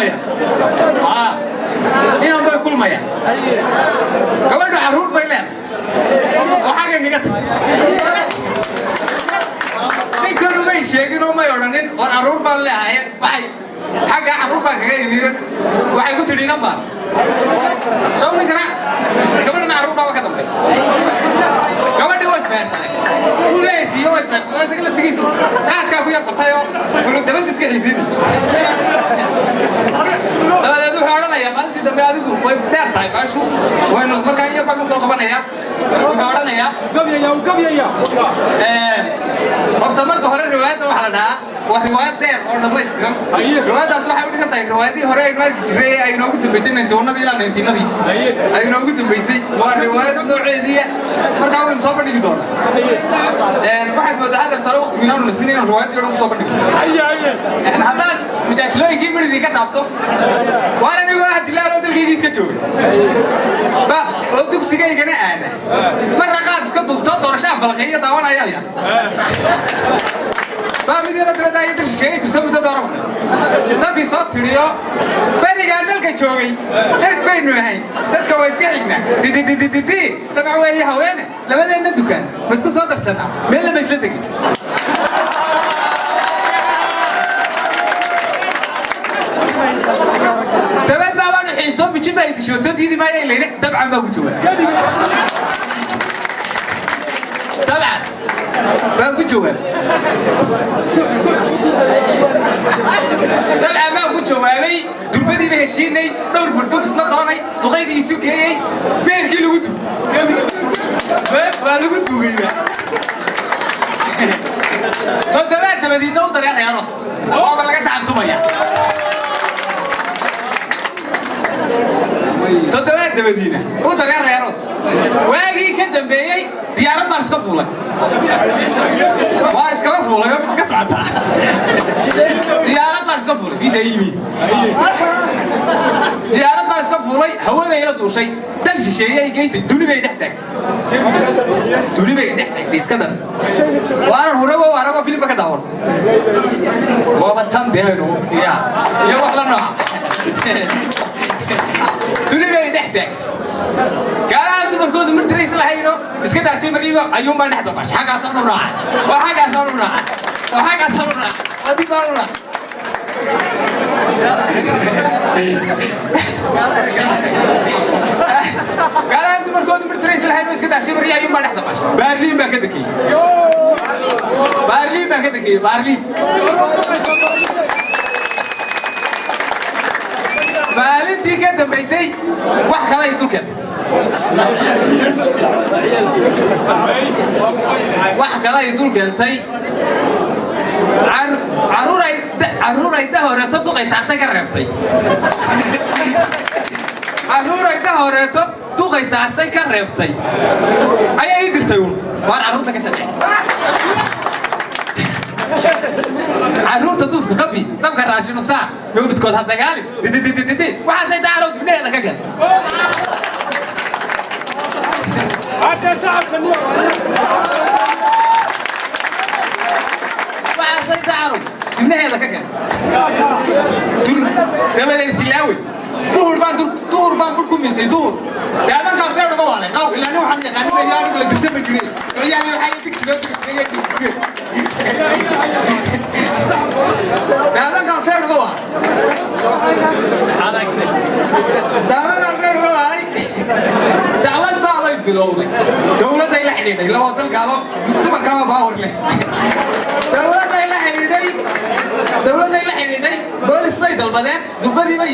Kulmayaan, haa, inan bay kulmayaan. Gabadhu carruur bay leedahay oo xagga kaga tag. Ninkanu may sheegin oo may odhanin, "War, carruur baan leeyahay." Waxay xagga carruur baan kaga imid, waxay ku tidhi, "Inan baan sow." Ninkana gabadhana carruur baaba ka dambaysa. Gabadhii waa ismehersanay, wuu la heshiiyo, waa ismehersanay. Isaga laftigiisu qaadkaa ku yar batayoo wuxuu dabadu iska xiisinay. Dabadeed wuxuu odhanayaa maalintii dambe, adigu way deer tahay baashu, waynu markaa in yar baan ka soo qabanaya. Wuxuu odhanayaa horta marka hore riwaayadda waxaa la dhahaa, waa riwaayad dheer oo dhammaystiran. Riwaayaddaas waxay u dhigan tahay riwaayadihii hore aynu arki jirray ee ay noogu dambaysay 91-adii ilaa 90-adii ay noogu dambaysay. Waa riwaayad nooceediiya, markaa waynu soo bandhigi doonaa. Waxaad moodaa hadda tale waqtigu inaanu nasin inaan riwaayaddii o dhan kusoo bandhigno. Haddaan majaajilooyinkii mididii ka taabto, waan anigoo ah dilaal oo dalkaygii iska joogay ba oo dugsigaygana aada, marna qaad iska duubto, doorashaha falqeeyo daawanaya ya baa mid yaro dabadda iyo dal shisheeye jirto muddo doora safi soo tiriyo. Berigaan dalka joogay daris baynu ahayn, dadka waa iska xignaa. Dididididi damac weeye haweene, labadeenna dukaan ma isku soo darsanaa, meel lama isla degin. Dabeed baabaanu xiisoo mijin baa idishooto, diidi maayo ilayne. Dabcan baa ku jawaab, dabcan baan ku jawaab, dabcan baan ku jawaabay. Durbadiiba heshiinay, dhowr burduf isla doonay, duqaydii isu geeyey, beerkii lagu dug waa lagu dugayba. Toddobaad dabadiidna u dareeraya aroos, waaba laga sacabtumaya. Toddobaad dabadiina u dareeraya aroos. Waagii ka dambeeyey diyaarad baan iska fuulay, waan iskaba fuulay oo mid iska socotaa. Diyaarad baan iska fuulay, visa yimi, diyaarad baan iska fuulay. Haweenay la duushay, dal shisheeye ay geysay, duni bay dhex taagtay, duni bay dhex taagtay. Iska dar waanan horeba u aragoo filimba ka daawan, waaba tan dee aynu ya iyo wax la nooca. Duni bay dhex taagtay, gaalaha dumarkoodu mar diraysa lahayno iska daajay. Mariiba ayuun baan dhex dabashay, xaggaasaan u raacay, waa xaggaasaan u raacay, waa xaggaasaan u raacay, waa dib baan u raacay. Gaalaha dumarkoodu mar diraysa lahayno iska daajay, mariiba ayuun baan dhex dabashay. Baarliin baan ka dekeyey, Baarliin baan ka dekeyey, Baarliin. Maalintii ka dambaysay wax kale ay dul keentay, wax kale ay dul keentay. Carruuray da horeeto duqay saartay ka reebtay, carruuray da horeeto duqay saartay ka reebtay ayaa ii dirtay uun. Waan carruurta ka shaqeey, carruurta duufka ka bi, dabka raashinu saar, mawlidkood ha dagaalin, dididididi. Waxaasay dacarow dibnaheeda ka gal. Waxaasay dacarow dibnaheeda ka gal. Dabadeed silaawe duhur baan, duhur baan bur ku miistay. Duhur daamankaan feer uga waalay qaw ilaa nin waxaan yaqaanin anigu la dirsan ma jiray. Ciyaali waxaa dugsiga dugsiga dugsiga daamankaan feer uga waalay, daamankaan feer uga waalay. Dacwad baabay bilowday, dowladday la xidhiidhay, laba dal gaalo dumarkaama baawar leh. Dowladday la xidhiidhay, dowladday la xidhiidhay, boolis bay dalbadeen, durbadii bay